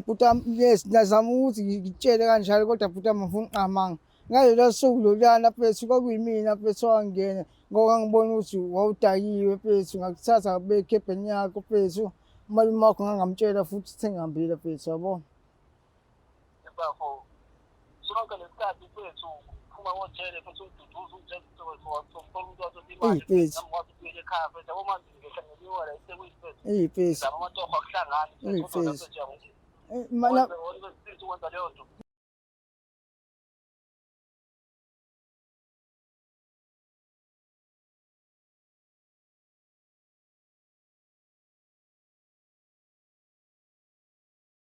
Bhuti wami, yes, ngiyazama ukuthi ngikutshele kanjalo kodwa bhuti wami ngifuna uqamanga. Ngalelo suku loluyana mfethu kwakuyimina mfethu owangena ngoba ngangibona ukuthi wawudakiwe mfethu, ngakuthatha ngakubeka ekhebheni yakho mfethu. Umalume wakho ngangamtshela futhi sengihambile mfethu, yabo. Bafo, sonke lesikhathi mfethu uphuma kojele futhi ungiduduza ungitshela ukuthi wethu wathola umuntu wathi Eyi mfethu. imali wathi ubuyele ekhaya mfethu yabo manje ngehla ngeliwa la eThekwini mfethu. Eyi mfethu. Zama amatoho akuhlangani Eyi mfethu kodwa mfethu. mfethu yabo. Mana Wenze wenza leyo nto.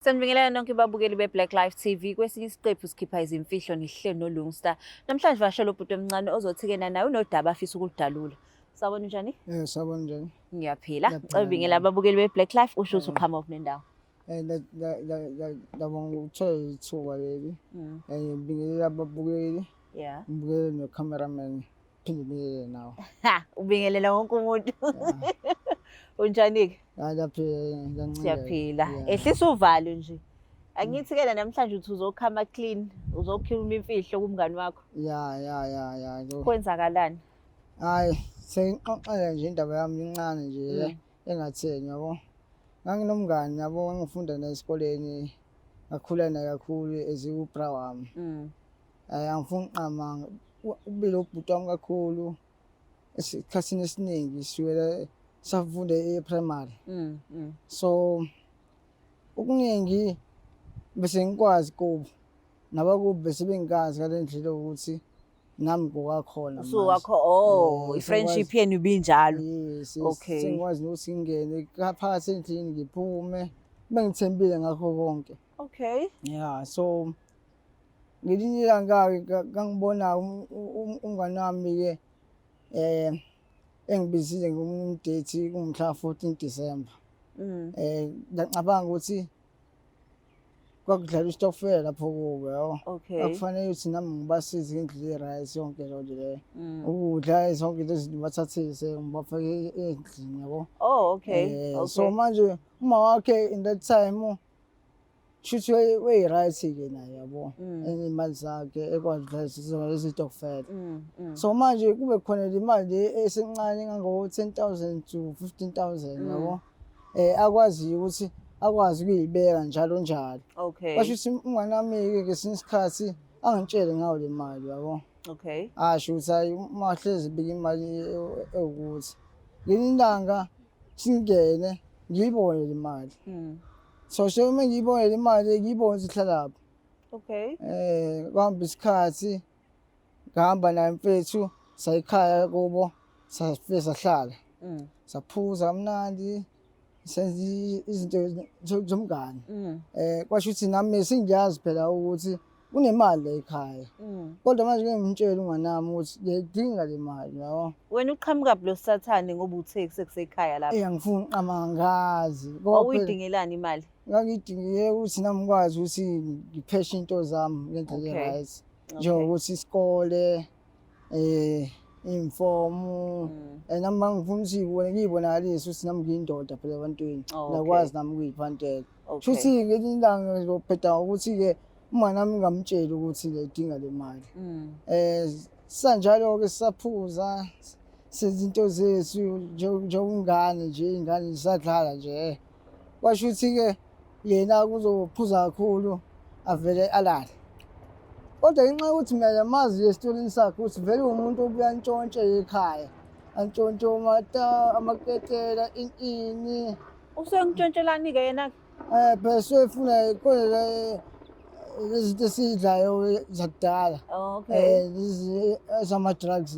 Sanibingelela nonke babukeli be-Black Life TV. Kwesinye isiqephu sikhipha izimfihlo nihleli noLungsta. Namhlanje vashela ubhuti omncane ozothi-ke naye unodaba afisa ukuludalula. Sawubona, njani? Sawubona, njani? Ngiyaphila. Ngiyaphila. Ngicela ubingelela ababukeli be-Black Life usho ukuthi Eh. uqhamuka kunendawo. Ngiyabonga ukuthola ithuba leli. Ngibingelela ababukeli, ngibingelele no-cameraman, phinde ngibingelele nawe. Ha, ubingelela wonke umuntu. Unjani-ke? Hayi, ngiyaphila, ngiyancela. Siyaphila. Yeah. Ehlisa uvalo nje. Angithi-ke namhlanje uthi uzokhama clean, uzokhuluma imfihlo kumngani wakho. Ya. Kwenzakalani? Hayi, sengixoxela nje indaba yami incane nje engatheni, yabo. Nganginomngani, yabo, ngangifunda naye esikoleni, ngakhula naye kakhulu eziwubra wami. Angifuni uqamanga, ubile ubhuti wami kakhulu. Esikhathini esiningi sukela safunda e-primary. So okuningi bese ngikwazi kubo, nabakubo bese bengazi ngale ndlela ukuthi nami ngokwakhona manje. Usuwakho, oh, i-friendship yenu ibinjalo. Yes. Sengikwazi nokuthi ngingene phakathi endlini ngiphume, bengithembile ngakho konke. Yeah, so ngelinye ilanga-ke ngangibona umngani wami-ke engibizile ngomdate kungumhla 14 December. Ngiyacabanga ukuthi kwakudlalwa isitokfela lapho kubo, yabo. Kwakufanele ukuthi nami ngibasize ngendlela e-right yonke leyo nto leyo. Ukudla zonke lezi zinto ngibathathise ngibafake endlini, yabo. Oh, okay. So manje uma wakhe in that time shuthi weyi-right-ke naye, yabo. Imali zakhe ekwazi ukudlala zona lezi zitokfela. So manje kube khona le mali le esencane engango 10,000 to 15,000, yabo. Akwaziyo ukuthi akwazi ukuyibeka njalo njalo. Kwasho ukuthi umngani wami-ke ngesinye isikhathi angitshele ngayo le mali, yabo. Asho ukuthi hayi, uma hlezi ebeka imali ewukuthi. Ngelinye ilanga singene ngiyibone le mali. So uma ngiyibone le mali, ngiyibone ukuthi ihlalaphi. Kwahamba isikhathi ngahamba naye mfethu sayikhaya kubo, safike sahlala. Saphuza kamnandi, senza izinto zomngani. Kwasho ukuthi nami sengiyazi phela ukuthi kunemali la ekhaya. Kodwa manje ngeke ngimtshele umngani wami ukuthi ngiyayidinga le mali, yabo. Wena uqhamuka lo sathane ngoba uthe sekusekhaya lapha. Angifuni uqama, angazi. Kodwa phela Wawuyidingelani imali? Ngangidingile ukuthi nami ngikwazi ukuthi ngipheshe into zami ngendlela e-right. Njengokuthi isikole, iy'mfomu, nami ngangifuna ukuthi ngiyibone, ngiyibonakalise ukuthi nami ngiyindoda phela ebantwini. Ngiyakwazi nami ukuyiphantela. Shuthi ngelinye ilanga ngizophetha ngokuthi-ke uma nami ngingamtsheli ukuthi ngiyayidinga le mali. Sanjalo-ke sisaphuza, senza into zethu njengomngane nje, iy'ngane zisadlala nje. Kwasho ukuthi-ke yena kuzophuza kakhulu avele alale. Kodwa ngenxa yokuthi mina ngiyamazi esitolini sakhe ukuthi vele uwumuntu obuye antshontshe ekhaya, antshontshe amaketela, ini ini. Usuke ngitshontshelani-ke yena-ke? Phela suke efuna khona lezi zinto esiyidlayo zakudala. Lezi ezama-drugs.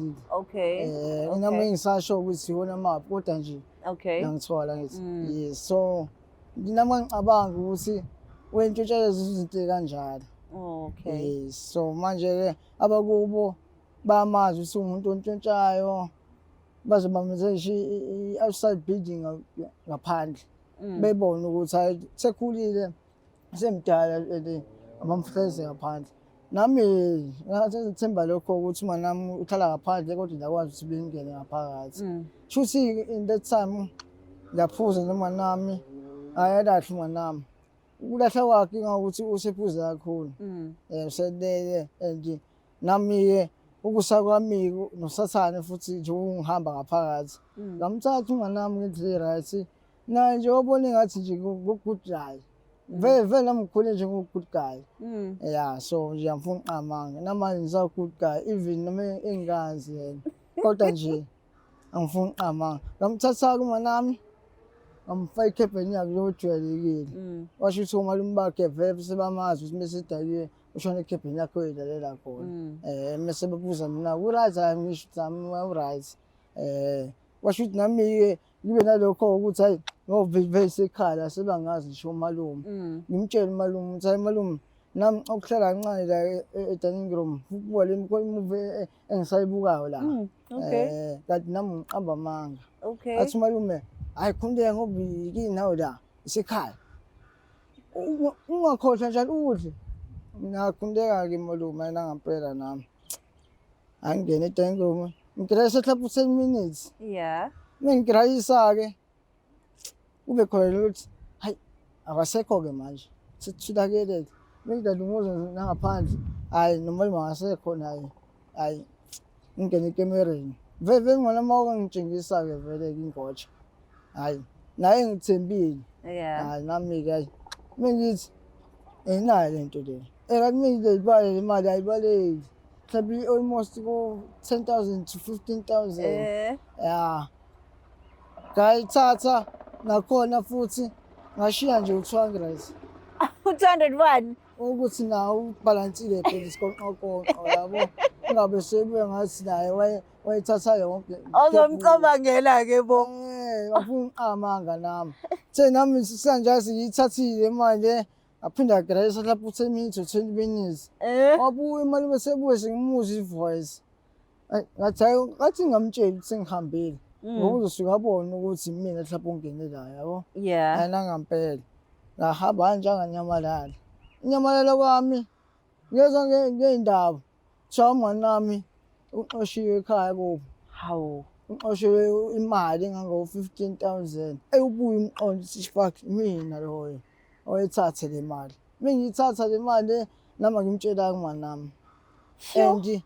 Nami ngisasho ukuthi iwona amaphi kodwa nje ngiyangithola ngithi. Yes, so nami ngicabanga ukuthi wentshontsha lezi zinto ey'kanjalo. Yes, so manje-ke abakubo bayamazi ukuthi uwumuntu ontshontshayo, baze bamenze ngisho i-outside building ngaphandle. Bebone ukuthi hayi sekhulile, semdala and abamhleze ngaphandle. Nami ngathemba lokho ukuthi uma nami uhlala ngaphandle kodwa ngiyakwazi ukuthi bengene ngaphakathi. Shuthi in that time Ngiyaphuza nomnganami, ayalahle umnganami. Ukulahla kwakhe ngakuthi usephuza kakhulu. Uselele and nami-ke ukusa kwami nosathane futhi nje ungihamba ngaphakathi. Ngamthatha umnganami ngendlela e-right. Naye nje wabona engathi nje ngu-good guy. Vele vele nami ngikhule njengo-good guy. Yeah, so nje angifuni ukuqamanga. Namanje ngisa-good guy even noma engazi yena. Kodwa nje angifuni ukuqamanga. Ngamthatha-ke umnganami ngamfaka ikhebheni yakhe lojwayelekile. Washo ukuthi omalume bakhe vele sebamazi ukuthi mesedakiwe ushona ekhebheni yakhe oyilalela khona. Mese bebuza mina u-right, hayi ngisho ukuthi nami u-right. Washo ukuthi nami-ke ngibe nalokho ukuthi hayi ngoba vele sekhaya sebangazi ngisho umalume. Ngimtshele umalume ukuthi hayi malume nami ukuhlala kancane la e-dining room ukubuka le movie engisayibukayo la. Kanti nami ngiqamba amanga. Athi umalume hayi khululeka ngoba yini la isekhaya. Ungakhohlwa njalo udle. Ngakhululeka-ke malume nangampela nami. Angingene e-dining room. Ngirayisa mhlawumbe u-10 minutes. Mengirayisa-ke kube khona ukuthi hayi akasekho-ke manje sekuthulakele-ke. Mengidalumuza nangaphandle hhayi nomalume akasekho naye hhayi ngingene ekamereni. Vele vele ngona uma wangitshengisa-ke vele-ke ingotsha. Hhayi naye ngithembile. Hhayi nami-ke hhayi mengithi inayo le nto le. Kanti mengizeyibala le mali ayibaleki. Mhlawumbe almost ko-10,000 to 15,000. Ya. Ngayithatha nakhona futhi ngashiya nje u-200. U-201? Ukuthi nawo ubhalansile phela isikonqokonqo yabo. Ungabe sebuya ngathi naye wayethatha yonke. Ozomcabangela-ke bo. Wafuna uqamanga nami. The nami sanje siyithathile manje aphinda agrayisa lapho 10 minutes or 20 minutes. Wabuya imali bese buye sengimuzwa i-voice. Ngathi hayi ngathi ngingamtsheli ukuthi sengihambile. Ngoba uzosuke abone ukuthi mina mhlawumbe ungene la yabo. Hayi nangampela. Ngahamba kanje anganyamalala. Inyamalala kwami ngezwa ngey'ndaba. Kuthiwa umnganami uxoshiwe ekhaya kubo. Hawu. Uxoshiwe imali engango-15,000. Eyobuya umqondo ukuthi fuck mina loyo oyithathe le mali. Mengiyithatha le mali nami angimtshelanga umnganami. And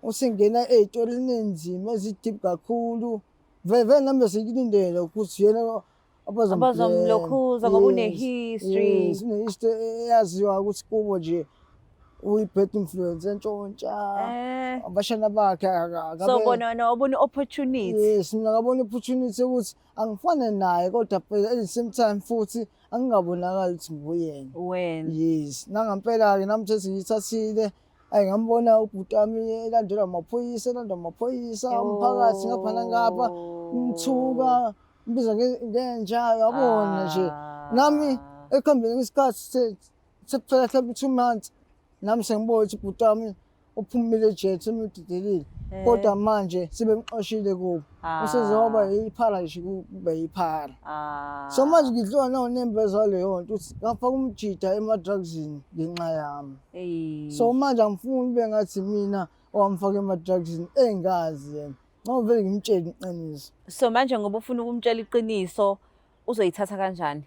usingena ey'torini ey'nzima ezi-deep kakhulu. Vele vele nami bese ngilindele ukuthi yena abazomlokhuza ngoba une-history. Yes, une-history eyaziwa ukuthi kubo nje uyi-bad influence entshontsha. Abashana bakhe So bona wena wabona i-opportunity. Yes, mina ngabona i-opportunity ukuthi angifane naye kodwa phela at the same time futhi angingabonakali ukuthi nguyena. Wena. Yes, nangampela-ke nami sesiyithathile. Ayi ngambona ubhuti wami elandelwa amaphoyisa, elandwa amaphoyisa, umphakathi ngapha nangapha, umthuka, mbiza ngenja yabona nje. Nami ekuhambeni kwesikhathi sekuphela mhlawumbe 2 months nami sengibona ukuthi ubhuti wami uphumile ejele semudedelile. Kodwa manje sebemxoshile kubo. Usezoba yiphara nje kube yiphara. So manje ngidliwa nawunembeza leyo nto ukuthi ngafaka umjida ema-drugsini ngenxa yami. So manje angifuni ube ngathi mina owamfaka ema-drugsini engazi yena. Ngoba vele ngimtshele iqiniso. So manje ngoba ufuna ukumtshela iqiniso uzoyithatha kanjani?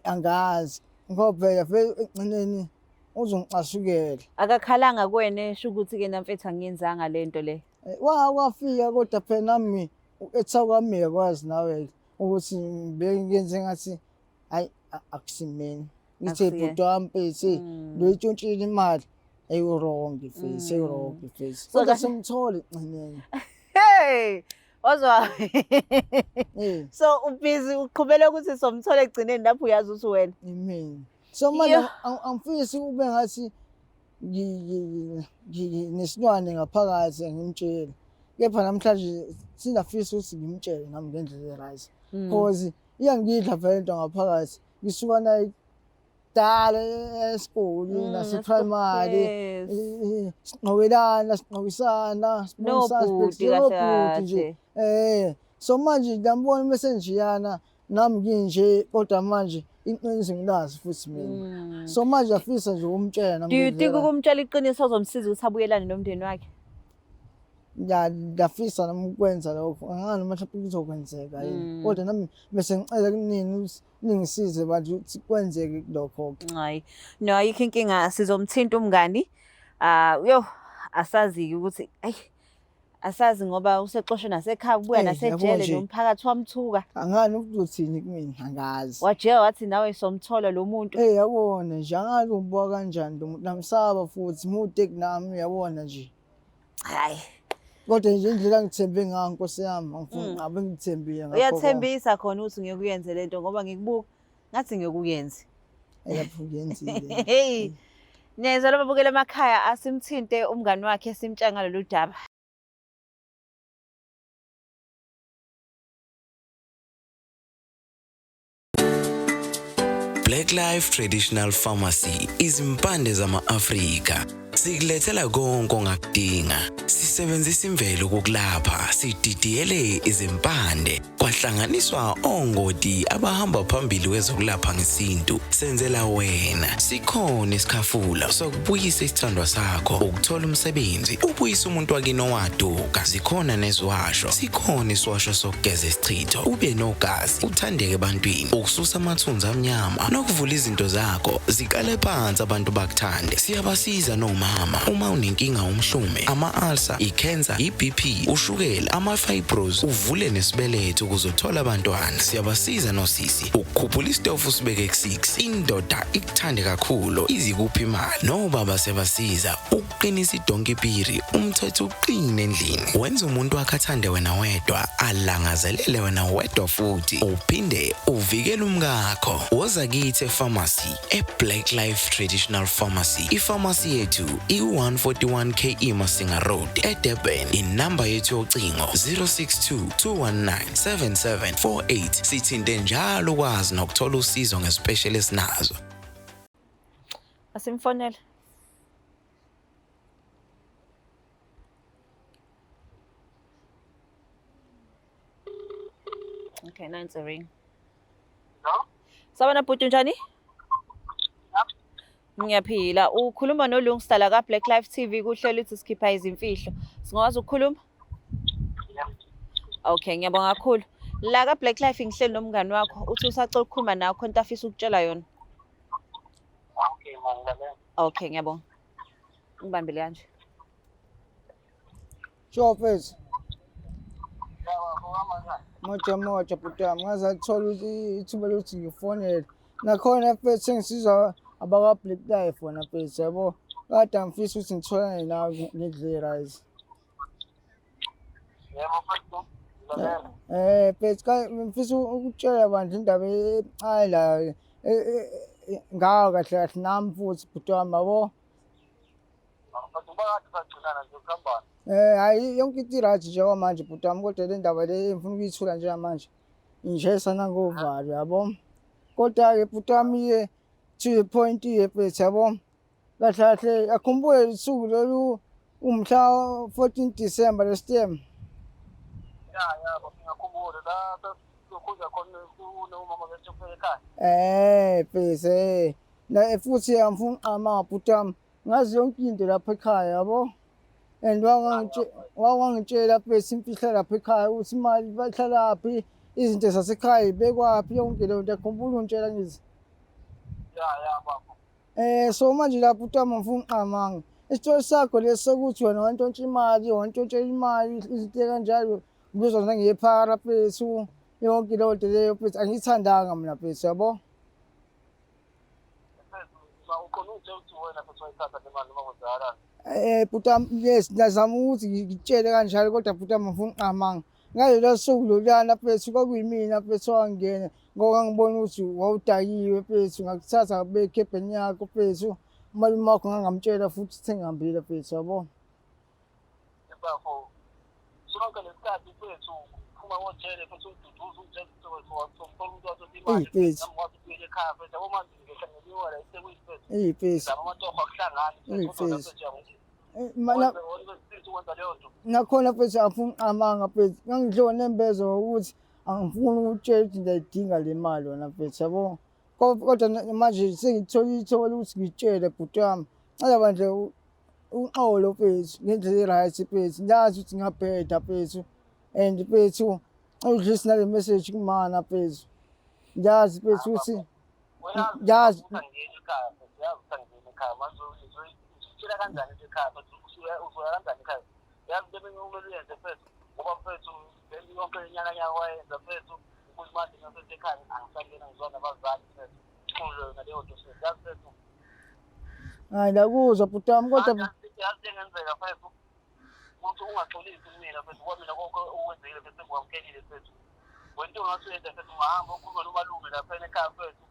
Angazi ngoba vele vele ekugcineni uzongicasukela. Akakhalanga kuwena esho ukuthi ke namfethu angiyenzanga lento le. Wafika kodwa phela nami etha kwami yakwazi nawe ukuthi bengenze ngathi hayi akusimeni. Ngithe bhuti wami mfethu lo itshontshile imali. Eyi-wrong face, eyi-wrong face. Kodwa simthole ekugcineni. Hey! Wazwa. So ubhizi uqhubela ukuthi somthola ekugcineni lapho uyazi ukuthi wena. Imina. So manje angifisi ube ngathi nginesilwane ngaphakathi ngimtshele. Kepha namhlanje singafisa ukuthi ngimtshele nami ngendlela e-right. Because iyangidla vele into ngaphakathi. Ngisuka naye kudala esikoleni nase-primary. Sigqokelana, sigqokisana, sibonisana, nobhuti nje. So manje ngiyambona mese njiyana nami nginje kodwa manje iqiniso ngilazi futhi mina. So manje afisa nje ukumtshela nami. Do you think ukumtshela iqiniso ozomsiza ukuthi abuyelane nomndeni wakhe? Ngiyafisa nami ukwenza lokho, angazi noma mhlawumbe kuzokwenzeka yini. Kodwa nami bese ngicela kunini ukuthi ningisize manje ukuthi kwenzeke lokho-ke. Hayi, no, ayikho inkinga, sizomthinta umngani. Ah, yo, asazi-ke ukuthi ayi asazi ngoba usexoshwe nasekhaya, ubuya Eyi, yabo nasejele nje. nomphakathi wamthuka. Angazi ukuthi uzothini kumina, angazi. Wajika wathi nawe somthola lo muntu. Eyi yabona nje, angazi ungibuka kanjani lo muntu, namsaba futhi mude kunami uyabona nje. Hayi. Kodwa nje indlela angithembe ngayo Nkosi yami, angifuni ngabe ngithembile ngakho konke. Uyathembisa khona ukuthi ngeke uyenze lento ngoba ngikubuka ngathi ngeke uyenze. Eyapho ngiyenzile. Hey. Niyezwa laba bukela emakhaya, asimthinte umngani wakhe simtshela ngalolu daba. Black Life Traditional Pharmacy, izimpande zama-Afrika. Sikulethela konke ongakudinga. Sisebenzisa imvelo ukukulapha, sididiyele izimpande, kwahlanganiswa ongoti abahamba phambili kwezokulapha ngesintu. Senzela wena. Sikhona isikhafula sokubuyisa isithandwa sakho, ukuthola umsebenzi, ubuyise umuntu wakini owaduka. Zikhona neziwasho, sikhona isiwasho sokugeza isichitho, ube nogazi, uthandeke ebantwini, ukususa amathunzi amnyama nokuvula izinto zakho ziqale phansi abantu bakuthande. Siyabasiza nomama uma unenkinga umhlume, ama-ulcer, i-cancer, i-BP, ushukela, ama-fibros, uvule nesibeletho ukuze uthole abantwana. Siyabasiza nosisi ukukhuphula isitofu usibeke ku-6, indoda ikuthande kakhulu izikuphi imali. Nobaba siyabasiza ukuqinisa idonki piri, umthetho uqine endlini, wenza umuntu wakhe athande wena wedwa, alangazelele wena wedwa, futhi uphinde uvikele umkakho. Woza kithi epharmacy, e-Black Life Traditional Pharmacy. Ifamasi yethu iku-141 KE Masinga Road, eDurban. Inamba yethu yocingo 062 219 7748. Sithinte njalo ukwazi nokuthola usizo ngespecial esinazo. Asimfonele. Okay, now it's a ring. No? Sawubona bhuti, unjani? Ngiyaphila. Ukhuluma noLungsta la ka-Black Life TV kuhlelo ithi sikhipha izimfihlo. Singakwazi ukukhuluma? Yeah. Okay, ngiyabonga kakhulu. La ka-Black Life ngihleli nomngani wakho, uthi usacela ukukhuluma nawe khona into afisa ukutshela yona. Okay, man, ngilalela. Okay, ngiyabonga. Ngibambele kanje. Sure mfethu. Yabo, kuhamba kanjani? Moja moja bhuti wami, ngaze ngathola ukuthi ithuba lokuthi ngifonele. Nakhona mfethu sengisizwa abakwa-Black Life wona mfethu yabo. Kade angifisa ukuthi ngitholane nawe ngidle rice. Yebo, mfethu, ngilalela. Mfethu ngifisa ukutshela bandla indaba ebucayi la ngawo kahle kahle nami futhi bhuti wami yabo. Mfethu, uba kade sagcinana nje kuhambani? Hayi, yonke into i-right njengamanje bhuti wami, kodwa le ndaba le engifuna ukuyithula njengamanje ingishayisa nangovalo yabo. Kodwa-ke bhuti wami-ke, to the point-ke mfethu yabo. Kahle kahle akhumbule usuku lolu umhla 14 December last year. Ya, baba, ngiyakhumbula la sasikhonza khona kunomama bethu ekhaya. Mfethu Na futhi angifuni ukuqamba bhuti wami, ngazi yonke into lapha ekhaya yabo. And wangangitshela mfethu imfihlo lapha ekhaya ukuthi imali bahlalaphi, izinto zasekhaya ibekwaphi, yonke leyo nto akhumbula ungitshela ngithi. Ya, baba. So manje lapho bhuti wami angifuni ukuqamba. Isitori sakho lesi sokuthi wena wantshontsha imali, wantshontsha imali, izinto kanjalo, kubizwa nangephara mfethu, yonke leyo nto leyo mfethu angiyithandanga mina mfethu yabo. Mfethu, ma ukhona ungitshela ukuthi wena futhi wayithatha le mali noma kwenzakalani? Bhuti wami, yes, ngiyazama ukuthi ngikutshele kanjalo kodwa bhuti wami angifuni ukuqamba. Ngalelo suku loluyana mfethu kwakuyimina mfethu owangena ngoba ngangibona ukuthi wawudakiwe mfethu, ngakuthatha ngakubeka ekhebheni yakho mfethu. Umalume wakho ngangamtshela futhi sengihambile mfethu yabo. Bafo, sonke lesikhathi mfethu uphuma kojele futhi ungiduduza ungitshela ukuthi wethu umuntu wathatha imali. Eyi, mfethu. Nami wathi ubuyele ekhaya mfethu, yabo manje ngehla ngeliwa la eThekwini mfethu. Eyi mfethu. Zama amatoho akuhlangani Eyi, mfethu, kodwa mfethu. mfethu yabo. Wenza wenza leyo nto. Nakhona mfethu angifuni ukuqamba mfethu, ngangidliwa nembeza ngokuthi angifuni ukutshela ukuthi ngiyayidinga le mali wena mfethu yabo. Kodwa manje sengithole ithuba lokuthi ngitshele bhuti wami. Cela bandla Uxolo mfethu ngendlela e-right mfethu, ngiyazi ukuthi ngingabheda mfethu and mfethu udlulise nale message kumana mfethu. Ngiyazi mfethu ukuthi ngiyazi Hayi ndakuzwa bhuti wami kodwa Yazi engenzeka mfethu ukuthi ungaxolisi kumina mfethu ngoba mina konke okwenzekile mfethu sengikwamkelile mfethu. Wena into ongathi uyenza mfethu ungahamba ukhuluma nomalume lapha ekhaya mfethu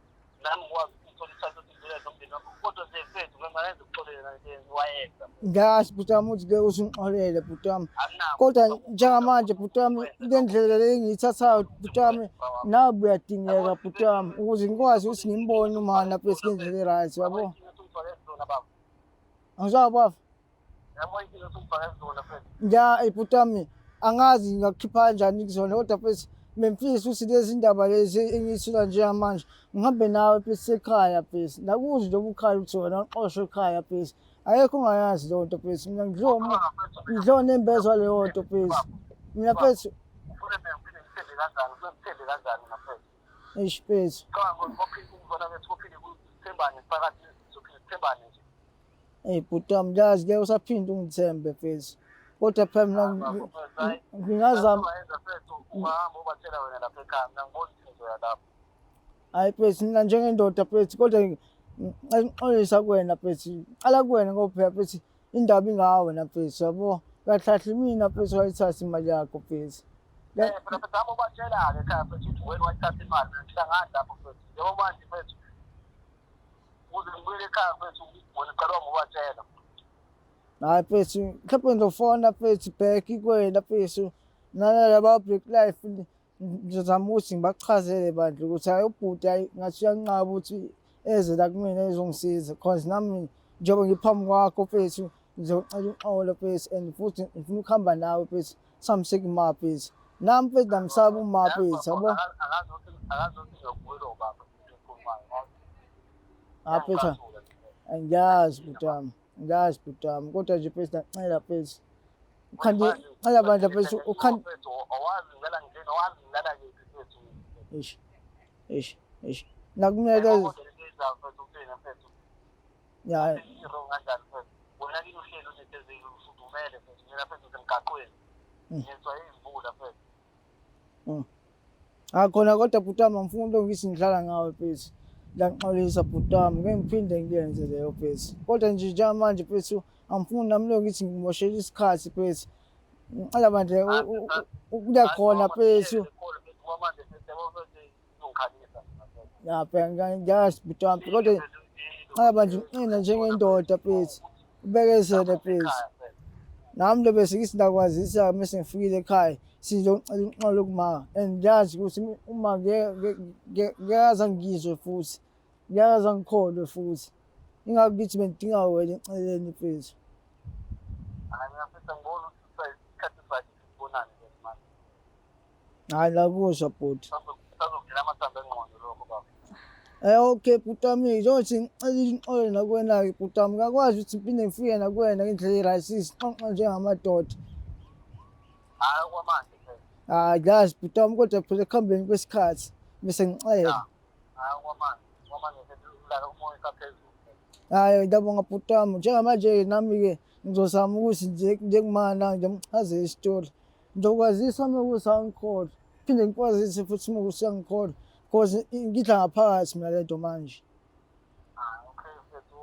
nami ngikwazi ukuthola isikhathi sokuthi ngidlule nomndeni wakho kodwa nje mfethu ngingayenza ukuxolela nale wayenza. Ngiyazi bhuti wami ukuthi ngeke usungixolele bhuti wami. Akunakho. Kodwa njengamanje bhuti wami le ndlela le engiyithathayo bhuti wami nawe uyadingeka bhuti wami ukuze ngikwazi ukuthi ngimbone umana mfethu ngendlela e-right yabo. Angizwa bafo. Ya bhuti wami angazi ngingakukhipha kanjani kuzona kodwa mfethu bengifisa ukuthi lezi ndaba lezi engiyithula njengamanje ngihambe nawe mfethu ekhaya mfethu. Nakuzwa njengoba ukhala ukuthi wena uxoshwe ekhaya mfethu. Ayekho ongayazi leyo nto mfethu. Mina ngidliwa ngidliwa nembezwa leyo nto mfethu. Mina mfethu eish mfethu. Eyi bhuti wami ngiyazi ngeke usaphinde ungithembe mfethu. Kodwa phela mina ngingazama Hayi mfethu mina njengendoda mfethu kodwa ngixolisa kuwena mfethu. Qala kuwena ngoba phela mfethu indaba ingawe na mfethu yabo. Kahle kahle mina mfethu wayithatha imali yakho mfethu. Eh phela mfethu hamba ubatshela-ke ekhaya mfethu ukuthi wena wayithatha imali mina ngihlangani lapho mfethu. Njengoba manje mfethu ukuze ngibuyele ekhaya mfethu wena uqala ngobatshela. Hayi mfethu mhlawumbe ngizofona mfethu back kuwena mfethu nalaba Black Life ngizozama ukuthi ngibachazele bandla ukuthi hhayi ubhuti hhayi ngathi uyanqaba ukuthi eze la kumina ezongisiza cause nami njengoba ngiphambi kwakho mfethu ngizocela uxolo mfethu and futhi ngifuna ukuhamba nawe mfethu sihambe kuma mfethu nami mfethu ngamsaba uma mfethu yabo. Hayi mfethu angiyazi bhuti wami, angiyazi bhuti wami kodwa nje mfethu ngiyacela mfethu ukhandi cela bandla mfethu ukhandi eish eish eish nakumele ya Ah khona kodwa bhuti wami angifuni into ngithi ngidlala ngawe mfethu. Ngiyaxolisa bhuti wami ngeke ngiphinde ngiyenze leyo mfethu. Kodwa nje njengamanje mfethu angifuni nami lokhu ngithi ngimoshela isikhathi mfethu. Ngicela bandla ukuya khona mfethu. Ya phela ngiyazi bhuti wami kodwa ngicela bandla uqine njengendoda mfethu. Ubekezele mfethu. Nami lo bese ngithi ndakwazisa mese ngifikile ekhaya sizocela uxolo kuma and ngiyazi ukuthi uma ngeke aze angizwe futhi ngeke aze angikholwe futhi ingakho ngithi bengidinga wena eceleni mfethu. Hayi ngiyakuzwa bhuti. Eh okay bhuti wami njengoba ngicela uxolo nakuwena-ke bhuti wami ngakwazi ukuthi ngiphinde ngifike nakuwena ngendlela e-right sixoxe njengamadoda. Hhayi okwamanje phela. Hayi ngiyazi bhuti wami kodwa phela ekuhambeni kwesikhathi bese ngicela. Hhayi okwamanje, okwamanje ulaka umoya usaphezulu. Hhayi ngiyabonga bhuti wami njengamanje nami-ke ngizozama ukuthi nje njengemana ngimchazele isitori. Ngizokwazisa uma kuwukuthi angikholwa, phinde ngikwazise futhi uma kuwukuthi angikholwa cause ngidla ngaphakathi mina lento manje. Ah, okay mfethu,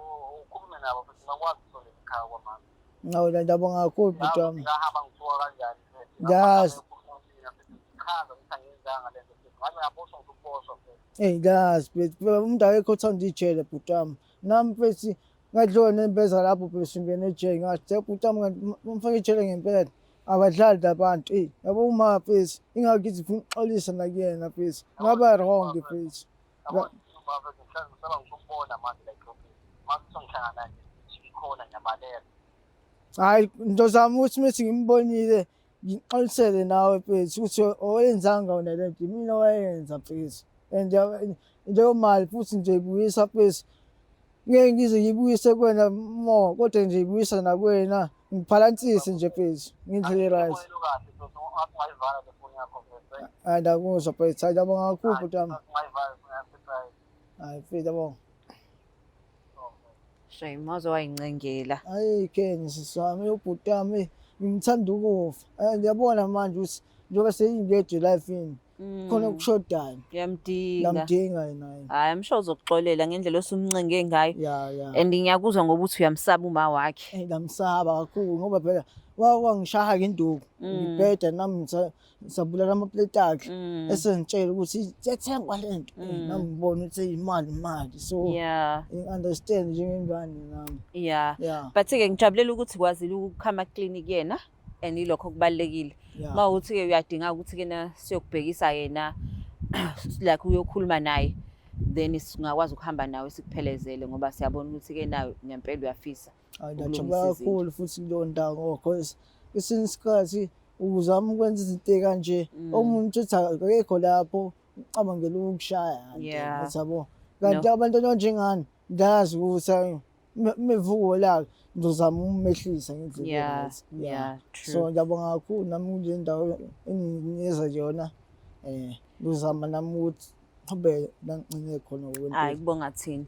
ukhulume nabo futhi bakwazi ukusondela ekhaya kwamama. Ngawela ngiyabonga kakhulu bhuti wami. Ngahamba ngithuka kanjani mfethu. Ngiyazi. Ngichaza ukuthi angiyenzanga lento mfethu. Ngabe ngaboshwa ngikuboshwa mfethu. Eyi ngiyazi mfethu, umuntu akekho othanda ijele bhuti wami. Nami mfethu ngadliwa nembeza lapho bese ngene ejele ngathi bhuti wami bamfake ejele ngempela. Abadlali labantu eyi yabo uma mfethu ingakho ngithi ngifuna ukuxolisa nakuyena mfethu. Ngaba wrong mfethu. Hhayi ngizozama ukuthi methi ngimbonile ngixolisele nawe mfethu ukuthi owenzanga wena le nto imina owayenza mfethu and leyo mali futhi ngizoyibuyisa mfethu. Ngeke ngize ngibuyise kuwena more kodwa nje ibuyisa nakuwena ngiphalansise nje mfethu ngindlela right. Hayi ndakuzwa mfethu, hayi ndabonga kakhulu bhuti wami. Hayi mfethu yabonga. Shame waze wayincengela. Hayi Ken sisi wami ubhuti wami ngimthanda ukufa. Ngiyabona manje ukuthi njengoba seyingedwa elifini khona okushodayo. Uyamdinga. Ngiyamdinga yena yena. Hayi I'm sure uzokuxolela ngendlela osumncenge ngayo. Ya ya. And ngiyakuzwa ngoba uthi uyamsaba uma wakhe. Ngiyamsaba kakhulu ngoba phela wangishaya ngenduku. Ngibheda nami ngisabulala amaplate akhe. Esengitshela ukuthi iyathengwa le nto. Nami ngibona ukuthi imali imali. So ngi-understand njengengane nami. Yeah. But ke ngijabulela ukuthi kwazile ukukhama clinic yena and ilokho kubalekile. Mawuthi ke uyadinga ukuthi ke na siyokubhekisa yena like uyokhuluma naye then singakwazi ukuhamba nawe sikuphelezele ngoba siyabona ukuthi ke nawe ngempela uyafisa. Hayi ngiyajabula kakhulu futhi kuleyo ndawo ngoba because kwesinye isikhathi uzama ukwenza izinto kanje omuntu uthi akekho lapho ucabangela ukukushaya yabo. Kanti abantu abanjengani ndazi ukuthi mevuko la ngizozama ukumehlisa ngendlela right. Yeah, true. So ngiyabonga kakhulu nami kule ndawo enginikeza yona ngizama nami ukuthi qhubeke la ngigcine khona. Hayi kubonga thina.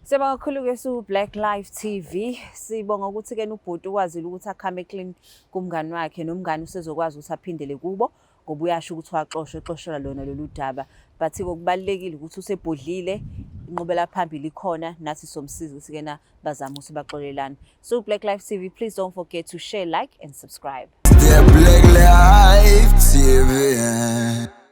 Siyabonga kakhulu ke su Black Life TV. Sibonga ukuthi ke ubhuti ukwazile ukuthi akhame clean kumngani wakhe nomngani usezokwazi ukuthi aphindele kubo ngoba uyasho ukuthi waxoshwa exoshelwa lona lolu daba. But kubalekile ukuthi usebhodlile inqubela phambili ikhona nathi somsiza ukuthi ke na bazama ukuthi baxolelane. So Black Life TV, please don't forget to share, like and subscribe. The Black Life TV.